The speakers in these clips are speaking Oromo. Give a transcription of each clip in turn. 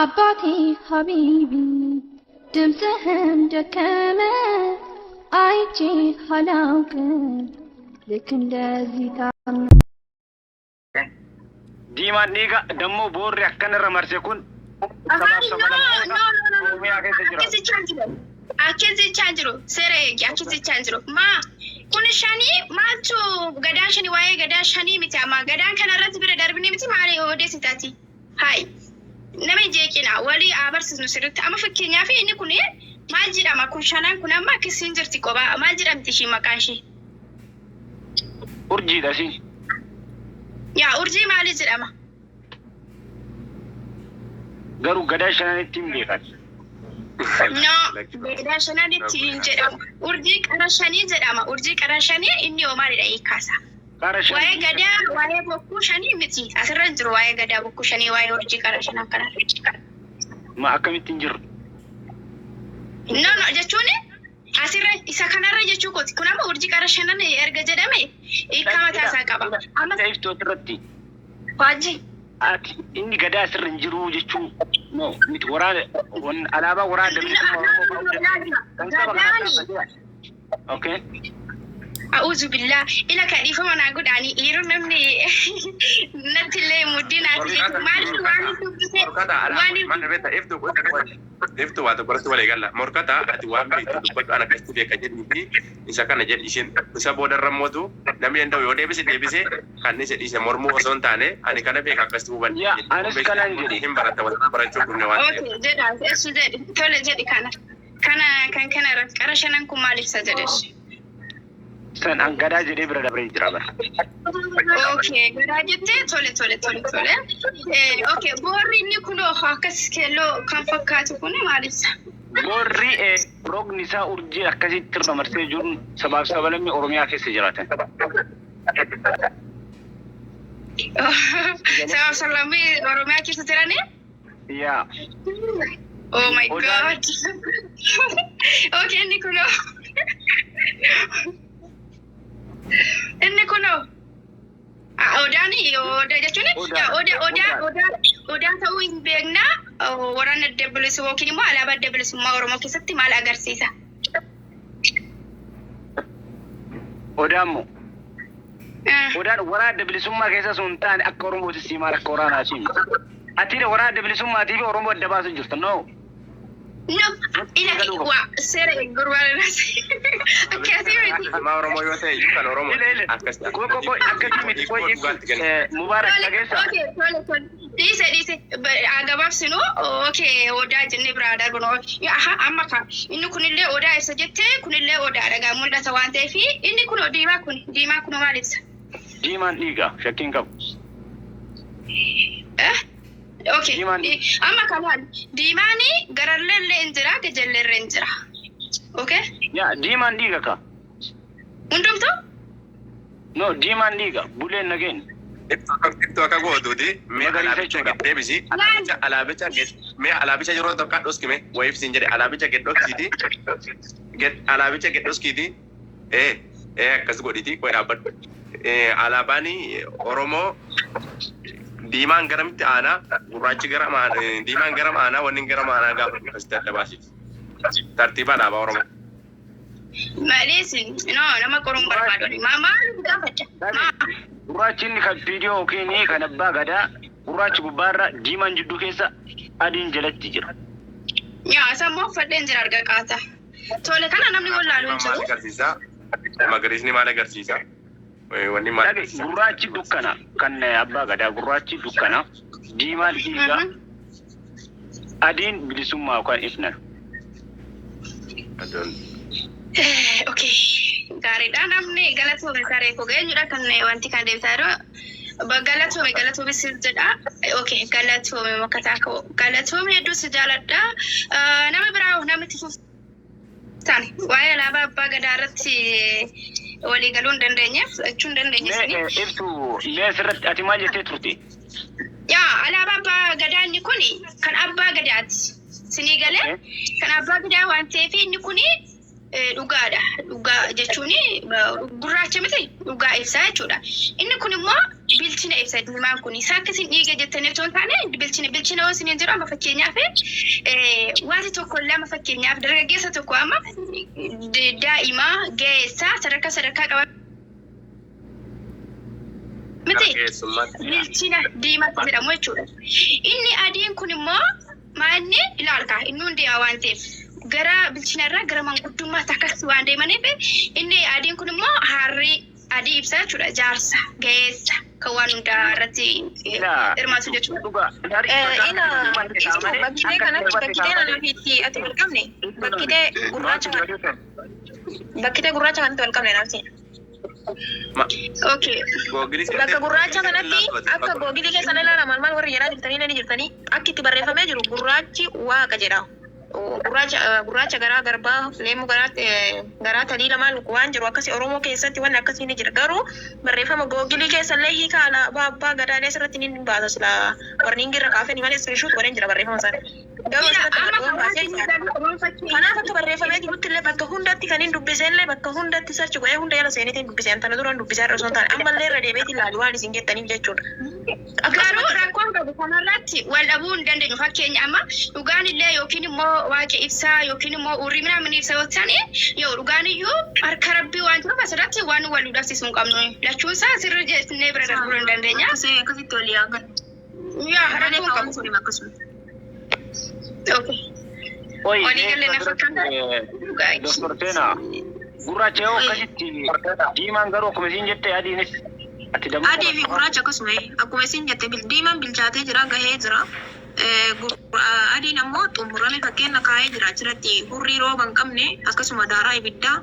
አባቴ ሀቢቢ ድምፅህም ደከመ አይቼ አላውቅም ልክ እንደዚህ ታመ Diimaan dhiiga dammoo boorri akkanarra marse kun sabaaf No, sablammoota no, no, no. Oromiyaa keessa jiraatu. Akkas jechaan jiru. Akkas jechaan jiru. Seera eegi. Akkas jechaan jiru. Maa kun shanii maaltu gadaan shanii waa'ee gadaa shanii miti amma gadaan kana irratti bira darbinee miti maali odeessitaati. Hayi. Nama hin jeeqina. Walii haa barsiisnu sirriitti. Amma fakkeenyaaf inni kun maal jedhama? Kun shanan kun amma akkasiin jirti kophaa. Maal jedhamti ishiin maqaan ishee? Urjiidha isiin. Yaa urjii maali jedhama? Garuu gadaa shananitti hin beekan. No, gadaa shananitti hin jedhamu. Urjii qara shanii jedhama. Urjii qara shanii inni hoo maalidha hiikkaasa? Qara Waa'ee shanii. Gadaa, waa'ee bokkuu shanii miti. Asirra hin jiru waa'ee gadaa bokkuu shanii, waa'ee urjii qara shanaa kana. Ma akkamitti hin jirru? No, no, jechuun asirra isa kanarra jechuu kooti. Kun amma urjii qara shanan erga jedhame hiikkaa mataa isaa qaba. Amma Iftuu asirratti waajji. Ati inni gadaa asirra hin jiru jechuu no miti waraana alaabaa waraana bilisummaa Oromoo ba'uu danda'a. Kan saba kanaa Gadaani. dhaabbateera. Okay. A'uuzu billah ila ka dhiifama naa godhaanii yeroo namni natti illee muddii naati jechuudha. Maaliif waan dubbise Morkata waan maal beekta iftu iftu waa tokko irratti walii galla. Morkata ati waan beektu dubbadhu ana akkasitti beeka jedhii fi isa kana jedhi isheen isa boodarra mootu namni danda'u yoo deebise deebise kan isa dhiise mormuu osoo hin taane ani kana beeka akkasitti hubanne. Yaa anis kanan jedhe. Hin baratta walirraa barachuu dhufne waan ta'eef. Okay, jedha eessu jedhi tole jedhi kana kana kan kana irratti qara shanan kun maal ibsa jedhesh. San an gadaa jedhee bira dabree jira bara. Okay, gadaa jettee tole tole tole tole. Okay, boorri inni kun akkas keelloo kan fakkaatu kun maal ibsa? Boorri rogni isaa urjii akkasitti irra marsee jiru sabaaf sablammii Oromiyaa keessa jiraatan. Sabaaf sablammii Oromiyaa keessa jiranii? Yaa. Oh my Odaan God. Okay, inni kunoo. Inni kunoo. Ah, Odaan odaa jechuun Odaa. odaa odaa Odaa. odaa odaa ta'uu hin beekna. Waraana adda bilisummaa yookiin immoo alaabaa adda bilisummaa Oromoo keessatti maal agarsiisa? Odaan moo? Ah. Odaan waraana adda bilisummaa keessa sun hin taane akka Oromootis maal akka waraanaati miti. Ati waraana adda bilisummaatii fi Oromoo adda baasu jirta. No. No, ila waa seera gurbaan akkasii miti. Bilisummaa Oromoo yoo ta'e iyyuu kan Oromoo Ile ile. akkasitti Koo koo koo akkasii miti koo dhugaatti kenna. Mubaarak Tole, dhageessa. okay, tole, tole. Dhiise, dhiise. Gabaabsinu, okay, odaa jennee biraa darbinu. Aha, amma ka inni kunillee odaa ibsa jettee kunillee odaa dhagaa mul'ata waan ta'eef inni kun diimaa kun diimaa kun maal ibsa? Diimaan dhiiga shakkiin qabu. Eh? Okay. Diimaan Amma kanaan diimaani garalleellee hin jira gajalleellee hin jira. Okay? Yaa diimaan dhiiga ka. Hundumtuu? No diimaan dhiiga buleen nageen. Iftu akka gootuuti mee Magariisa alaabicha jechuudha. gad deebisi alaabicha alaabicha gad mee alaabicha yeroo tokko dhoskime wayiif siin jedhe alaabicha gad dhoksiiti gad alaabicha gad dhoskiiti ee ee akkas godhiti qoy dhaabbadhu ee alaabaan Oromoo diimaan garamitti aanaa gurraachi gara diimaan gara aanaa wanni gara aanaa gaafa akkasitti adda baasiti tartiiba alaabaa Oromoo. Malees no nama qoruun barbaadu. Maa maal gaafadha? Maa Gurraachi inni kan viidiyoo yookiin kan abbaa gadaa gurraachi gubbaarra diimaan jidduu keessa adiin jalatti jira. Yaa sammuu uffadheen jira arga qaata. Tole kana namni wallaalu hin Maal jiru. agarsiisa? Magariisni maal agarsiisa? Wanni maal Dhage agarsiisa? Gurraachi dukkana kan abbaa gadaa gurraachi dukkana diimaan dhiiga adiin bilisummaa yookaan ifna. Adoon. Okay. Gaariidha namni galatoome saree koo eenyudha kan wanti kan deebisaa jiru. Galatoome galatoome si jedha. Okay galatoome makkataa koo galatoome hedduu si jaaladha. Nama biraa namni itti fuftan waa'ee alaabaa abbaa gadaa irratti walii galuu hin dandeenyeef jechuu hin dandeenye Mee isinii. Ibsu mee asirratti ati maal jettee turte? Yaa alaabaa abbaa gadaa inni kun kan abbaa gadaati. Sinii galee kan abbaa gadaa waan ta'eef inni kun dhugaadha. Dhugaa jechuun gurraacha miti dhugaa ibsaa jechuudha. Inni kun immoo Bilchina ibsa diimaan kun. Isa akkasiin dhiiga jettanii otoo hin taane bilchina bilchina yoo isin jiru amma fakkeenyaaf wanti tokko lama fakkeenyaaf dargaggeessa tokko amma daa'ima ga'eessa sadarkaa sadarkaa qaba miti bilchina diimaatti jedhamu jechuudha. Inni adiin kun immoo maalni ilaalka inni hundi waan ta'eef gara bilchina irraa gara manguddummaatti akkas waan deemaniif inni adiin kun immoo harrii adii ibsa jechuudha. Jaarsa ga'eessa kan waan hundaa irratti hirmaatu jechuudha. Ina ibsu bakkitee kanatti bakkitee anaa fi itti ati wal qabne bakkitee gurraacha kana bakkitee gurraacha kanatti wal qabne naaf seena. Okay. Bakka gurraacha kanatti akka googilii keessa na ilaala maal maal warri jedhaa jirtanii ni jirtanii akki itti barreeffamee jiru gurraachi waaqa jedha. Gurraacha gurraacha garaa garbaa leemuu garaa garaa taliila maal waan jiru akkasii Oromoo keessatti wanni akkasii ni jira. Garuu barreeffama googilii keessa illee hiika alaabaa abbaa gadaalee asirratti ni baasa sila warri ingirra kaafanii malee screenshot godheen jira barreeffama sana. Garuu asirratti Amma barreeffama baasee jira. Kanaaf akka barreeffamee jirutti illee bakka hundatti kan hin dubbise illee bakka hundatti search godhee hunda jala seeneetiin dubbise antana duraan dubbisaa irra osoo hin taane ammallee irra deebiitiin ilaali waan isin jettaniif jechuudha. Garuu Akkasumatti rakkoon qabu kanarratti wal dhabuu hin dandeenyu. Fakkeenya amma dhugaan illee yookiin immoo waaqi ibsaa yookiin immoo urrii minaamin ibsa yoo ta'an yoo dhugaan iyyuu harka rabbii waan jiruuf asirratti waan wal dhabsiisuu hin qabnu. Lachuun isaa sirrii jennee bira darbuu hin dandeenya. Akkasitti walii haa Yaa Malee rakkoon kaawwan qabu. sun akkasuma. Okay. Oyi, Walii galee na fakkaata. Doktor Seenaa, gurraacha yoo akkasitti diimaan garuu akkuma isin jette adiinis ati dammoo Adii fi gurraacha akkasuma akkuma isin jette diimaan bilchaatee jira gahee jira. Adiin ammoo xumurame fakkeenya kaa'ee jira achirratti hurrii rooba hin qabne akkasuma daaraa ibiddaa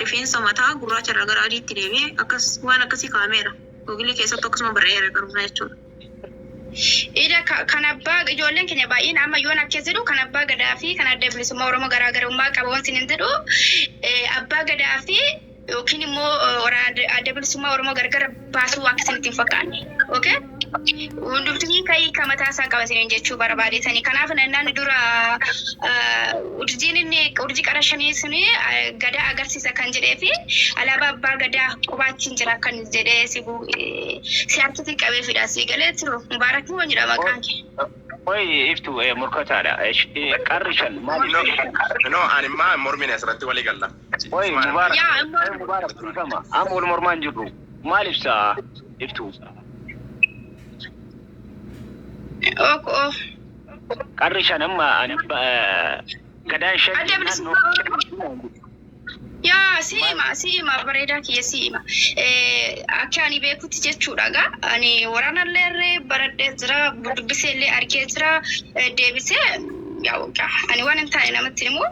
rifeensa mataa gurraacha irraa gara adiitti deebi'ee akkas waan akkasii kaa'ameera. Googilii keessatti akkasuma barreera garuu jechuudha. Ida kan abbaa ijoolleen keenya baay'een amma yoon akkas jedhu kan abbaa gadaa fi kan adda bilisummaa Oromoo garaagarummaa qaba wanti hin jedhu abbaa gadaa fi yookiin immoo waraana adda bilisummaa Oromoo gargar baasuu akka isinitti hin fakkaanne. Okay? Hundumtuu ka'ii kan mataa isaa qaba isiniin jechuu barbaadetanii. Kanaaf nannaan dura urjiin inni urjii qara shanii suni gadaa agarsiisa kan jedhee fi alaabaa abbaa gadaa qubaachiin jira kan jedhee si si harkatti qabee fida si galee jiru. Mubaarak moo jedha maqaan kee? Oyi, iftu morkataadha. Qarri shan maal ibsa? No, ani maa mormine asirratti walii galla. Oyi, Mubaarak. Yaa immoo Oyi, Mubaarak dhiifama. Amma wal mormaa hin jirru. Maal ibsa iftu? Ok. Qarri shan amma ani gadaan shan Adda bilisummaa Oromoo. Yaa si hima si hima bareedaa kiyya si hima. Akka ani beekutti jechuudha gaa ani waraanallee irree baradhee jira dubbisee illee argee jira deebisee yaa ani waan hin taane namatti himu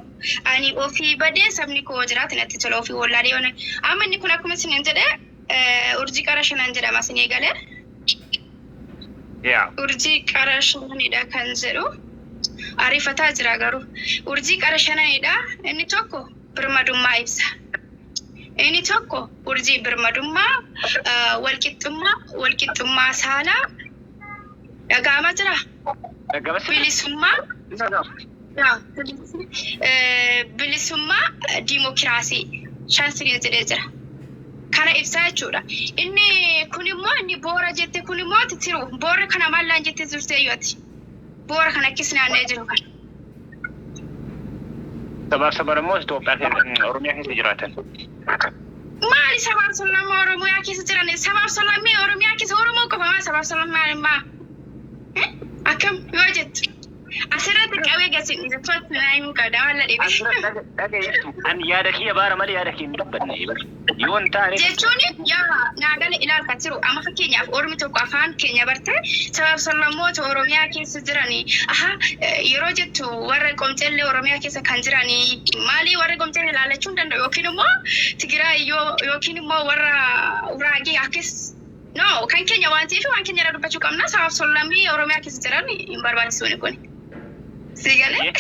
ani ofii badee sabni koo jiraate natti tola ofii wallaalee yoo amma inni kun akkuma isin jedhe urjii qara shanan jedhama isin eegalee Yaa. Urjii qara shananidha kan jedhu ariifataa jira garuu urjii qara shananidha inni tokko birmadummaa ibsa. Inni tokko urjii birmadummaa walqixxummaa walqixxummaa saalaa dhaga'amaa jira. Dhagabas. Bilisummaa bilisummaa diimokiraasii shan siriin jedhee jira. Kana ibsaa jechuudha. Inni kun immoo inni boora jette kun immoo tiru boora kana maallaan jette turte yooti. Boora kana akkis naannee jiru kana. Sabaaf sablammoo Itoophiyaa keessa Oromiyaa keessa jiraatan. Maali sabaaf sablammaa Oromiyaa keessa jiran? Sabaaf sablammii Oromiyaa keessa Oromoo qofa maa sabaaf sablammaa maa? Akkam yoo jettu. Asirratti qabee gasi jettu naa himuu qabda waan ladhibe. Asirratti dhagayeetu ani yaada kiyya baara malee yaada kiyya hin dubbanne. Yoo hin taane Jechuun yaa naagala ilaalta jiru amma fakkeenyaaf ormi tokko afaan keenya barte sabaaf sablammoota Oromiyaa keessa jiranii aha yeroo jettu warra qomcellee Oromiyaa keessa kan jiranii maali warra qomcellee ilaalachuu hin danda'u yookiin immoo Tigraay yookiin immoo warra Uraagee akkas no kan keenya waan ta'eef waan keenya irraa dubbachuu qabna sabaaf sablammii Oromiyaa keessa jiran hin barbaachisuuni kun. Si galee?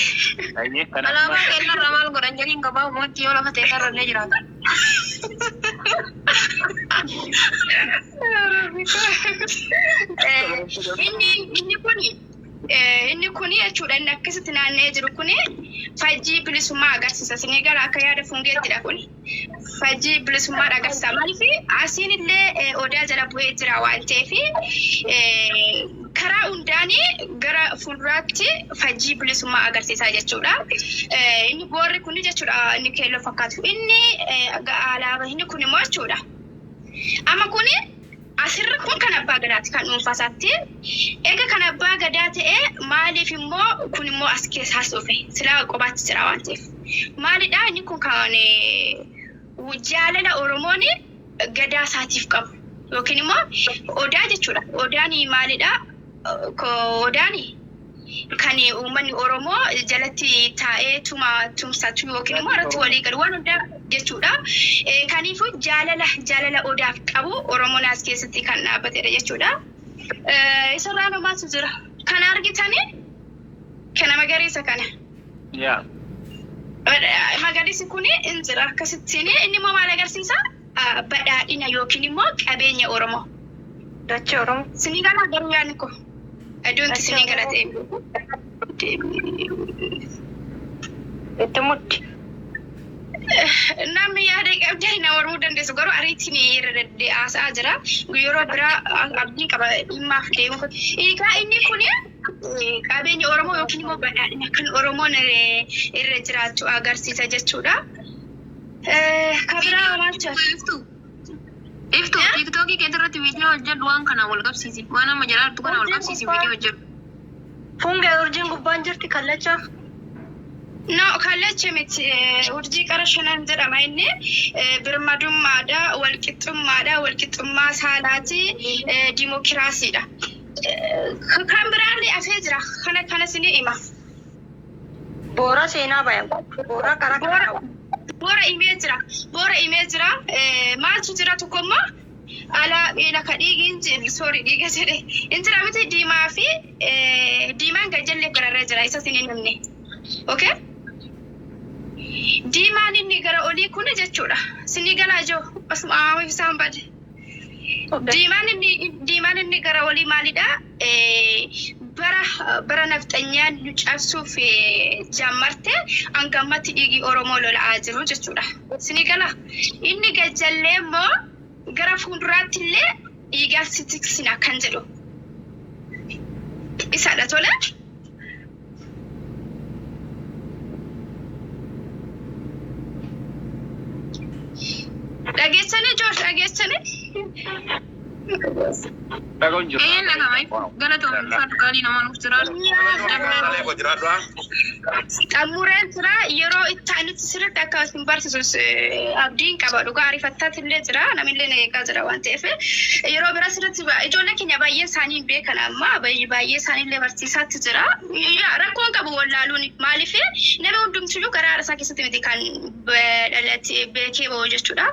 Ayyee kanaaf Alaabaa keenyarraa maal godhan jedhiin gabaabumatti yoo lafa teessarra illee jiraata. Inni kun Inni kuni jechuudha inni akkasitti naanna'ee jiru kuni fajjii bilisummaa agarsiisa. Isinii gara akka yaada fungeettidha kuni. Fajjii bilisummaa agarsiisa. Maaliif asiin illee odaa jala bu'ee jira waan ta'eef karaa hundaanii gara fuulduraatti fajjii bilisummaa agarsiisa jechuudha. Inni boorri kuni jechuudha inni keelloo fakkaatu. Inni alaabaa inni kun immoo jechuudha. Amma kuni asirra kun kan abbaa gadaati kan dhuunfaa isaatti. Egaa kan abbaa gadaa ta'e maaliif immoo kun immoo as keessaas dhufe silaa qobaatti jira waan ta'eef. Maalidhaa inni kun kan jaalala Oromoon gadaa isaatiif qabu yookiin immoo odaa jechuudha. Odaan maalidhaa? Odaan kan uummanni Oromoo jalatti taa'ee tuma tumsatu yookiin immoo irratti walii galu waan hundaa jechuudha. Kanaafuu jaalala odaaf qabu Oromoon as keessatti kan dhaabbatedha jechuudha. Isarraa namaatu jira. Kana argitanii kana magariisa kana. Yaa. Magariisi kun hin jira akkasittiin inni immoo maal agarsiisa? Badhaadhina yookiin immoo qabeenya Oromoo. Dachee Oromoo. Sinii gala garuu yaadni koo. Iddoon itti sinii gala ta'e. Itti muddi. Namni yaada qabdee nama mormuu dandeessu garuu ariitiin irra deddee'aa jira. Yeroo biraa abdiin qaba dhimmaaf deemu. Egaa inni kun qabeenya Oromoo yookiin immoo badhaadhina kan Oromoon irra jiraattu agarsiisa jechuudha. Kan biraa maal jira? Iftu. Iftu TikTokii kee irratti viidiyoo hojjedhu waan kana wal qabsiisi. Waan amma jedhaa kana wal qabsiisi viidiyoo hojjedhu. Fungee urjiin gubbaan jirti kallacha. No, kallacha miti. Urjii qara shanan jedhama inni. Birmadummaadha, walqixxummaadha, walqixxummaa saalaati, dimookiraasiidha. Kan biraallee hafee jira. Kana kanas ni hima. Boora seenaa baya. Boora karaa kana qabu. Boora himee jira. Boora himee jira. Maaltu jira tokko immoo ala beela ka dhiigi hin sorry dhiiga jedhe. Hin jira miti diimaa fi diimaan gajjallee gararra jira isa sin hin himne. Okay? Diimaan inni gara olii kun jechuudha. Sinii galaa jiru asuma isaan bade. Diimaan inni gara olii maalidha? Bara nafxanyaan nu cabsuuf jammarte hanga ammatti dhiigi Oromoo lola'aa jiru jechuudha. Sinii gala. Inni gajjallee immoo gara fuulduraatti illee dhiigaan si tiksina kan jedhu. Isadha tole. Dhageessanii Joorj dhageessanii? Dhaga'uun jiru. Ee dhagama galatoomii ulfaadhu qaalii namaa nuuf jiraadhu. Salee koo jiraadhu haa. Xammureen jira yeroo itti aanutti sirriitti akka isin barsiisus abdiin qaba dhugaa ariifattaati illee jira namillee na eegaa jira waan ta'eef yeroo bira sirriitti ijoollee keenya baay'ee isaanii hin beekan amma baay'ee isaanii illee barsiisaatti jira. Yaa, rakkoon qabu wallaaluun maaliif nama hundumtiyyuu garaa isaa keessatti miti kan dhalate beekee bahu jechuudha.